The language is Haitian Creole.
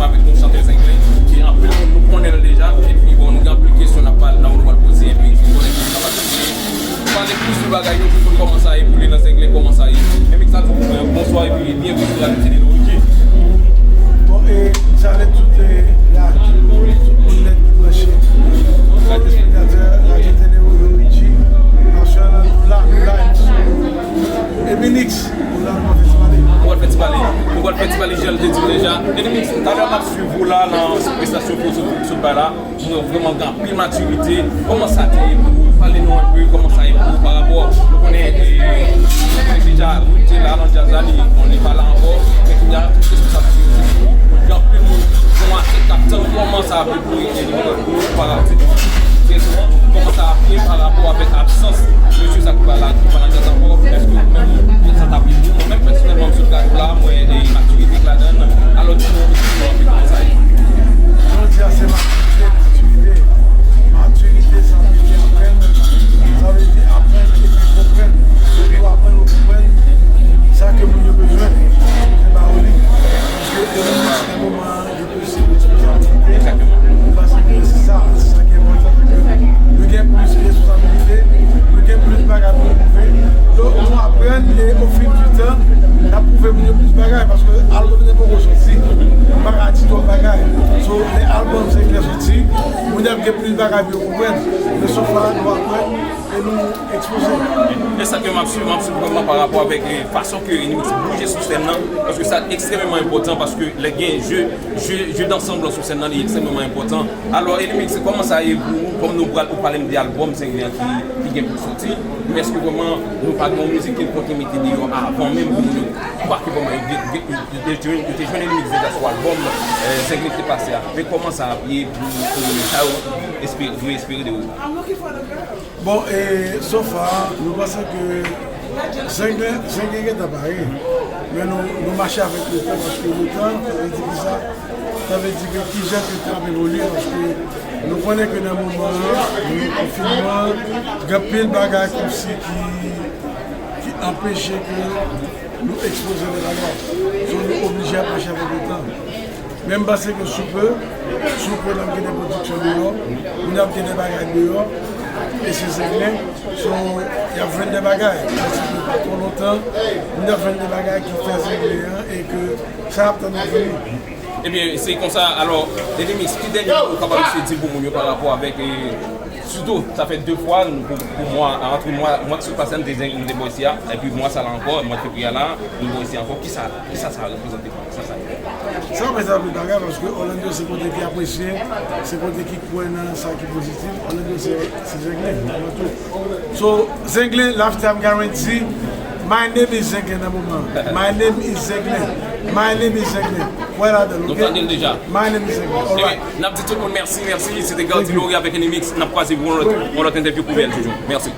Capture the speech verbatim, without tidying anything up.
Avèk nou chantè Zenglen, ki anpil moun nou konnen l deja, epi bon, nou gen anpil kesyon n ap pale, n ap pral poze, epi nou konnen ki sa pase. Pale plis sou bagay yo, pou nou kòman sa ye pou li nan Zenglen, kòman sa ye. Enmik sa tou, bonswa, epi byenveni sou Radyo Tele Noriki. Bon, e, m salye tout, e, radyo, tout moun nèt ki branche. Radyo Tele Noriki, Radyo Tele Noriki, Nasyonal, nou la, nou la, epi sou Eminix, nou la, nou fè ti pale. Nou pral fè ti pale, nou pral fè ti pale, jan l te di l deja. Eminix, talè m ap swiv ou la, nan prestasyon ke w sot, sot bay la. Mwen vrèman gen anpil matirite. Kòman sa te ye pou ou? Pale nou enpe kòman sa ye pou ou pa rapò, nou konnen, e, nou konnen deja ou te la nan djaz la, li, bon, li pa la ankò, men kounye a tout responsabilite yo se pou ou. Gen anpil moun, gen yon ase k ap tann kòman sa ap ye pou ou, e, pou ou pa rapò. Kèsyon, kòman sa ap ye pa rapò avèk absans mesye sa ki pa la, ki pa nan djaz ankò? Èske ou menm, sa t ap ye pou ou? Mwen menm pèsonèlman, m sot gade w la, mwen, e, matirite k ladan l. Alò, di nou, di nou anpe kòman sa ye. Jodi a, se matirite, matirite. Matirite, sa vle di aprann, sa vle di aprann epi konprann. Lè w aprann, ou konprann sa ke moun yo bezwen, ou bezwen ba yo li. Paske, e, nou nan moman an, plis responsabilite. Egzakteman. Paske se sa, se sa ki enpòtan. Nou gen plis responsabilite, nou gen plis bagay pou nou pwouve. Donk, nou aprann e au fil du temps, n ap pwouve moun yo plis bagay, paske albòm nan poko soti. M pa ka di twòp bagay. So, lè albòm Zenglen soti, moun yo ap gen plis bagay pou yo konprann. Men so far, nou aprann e nou ekspoze. E sa ke m ap swiv, m ap swiv vrèman pa rapò avèk, e, fason ke Elimix bouje sou sèn nan, paske sa ekstrèmeman enpòtan, paske lè gen je, je, je d'ensemble sou sèn nan, li ekstrèmeman enpòtan. Alò, Elimix, kòman sa ye pou ou, kòm nou pral, ou pale m de albòm Zenglen an ki, ki gen pou soti, men èske vrèman nou pa gen yon mizik ke nou konte mete deyò avan menm pou moun yo kwè ke vrèman yo, yo, yo, yo te jwenn, yo te jwenn Elimix deja sou albòm, e, Zenglen ki te pase a? Men kòman sa ap ye pou, pou sa yo espere, yo espere de ou? Bon, e, so far, nou panse ke Zenglen, Zenglen gentan pare. Men nou, nou mache avèk letan, paske letan, sa vle di ki sa? Sa vle di ke kijan ke tan ap evolye, paske nou konnen ke nan moman an, nou nan konfinman, gen anpil bagay kòmsi ki, ki anpeche ke nou ekspoze de bagay. So, nou oblije ap mache avèk letan. Men m panse ke sou pe, sou pe n ap gen de pwodiksyon deyò, moun ap gen de bagay deyò, e se Zenglen, so, y ap jwenn de bagay. M panse ke pa twò lontan, moun ap jwenn de bagay ki fè Zenglen an, e ke sa ap tann ap vini. Ebyen, se konsa, alò, Elimix, ki dènye mo ou kapab eseye di pou moun yo pa rapò avèk, e, sitou, sa fè de fwa, nou, pou, pou mwa, ant mwa, mwa ki sot pase a, nou te, nou te bò isi a, epi mwa sa la ankò, mwa fevriye a la, nou bò isi ankò, kisa, kisa sa reprezante pou ou, kisa sa ye? Sa reprezante anpil bagay, paske Orlando se kote ki apresye, se kote ki kwè nan sa ki pozitif, Orlando se, se Zenglen, avan tou. So, Zenglen, lifetime guarantee, my name is Zenglen nan moman. My name is Zenglen. My name is Zenglen. Kwè ladan l, ok? Nou tande l deja. My name is Zenglen. Alright. Ebyen, n ap di tout moun mèsi, mèsi. Se te Gardy Laurie avèk Elimix. N ap kwaze pou yon lòt, yon lòt entèvyou pou bèl joujou. Mèsi.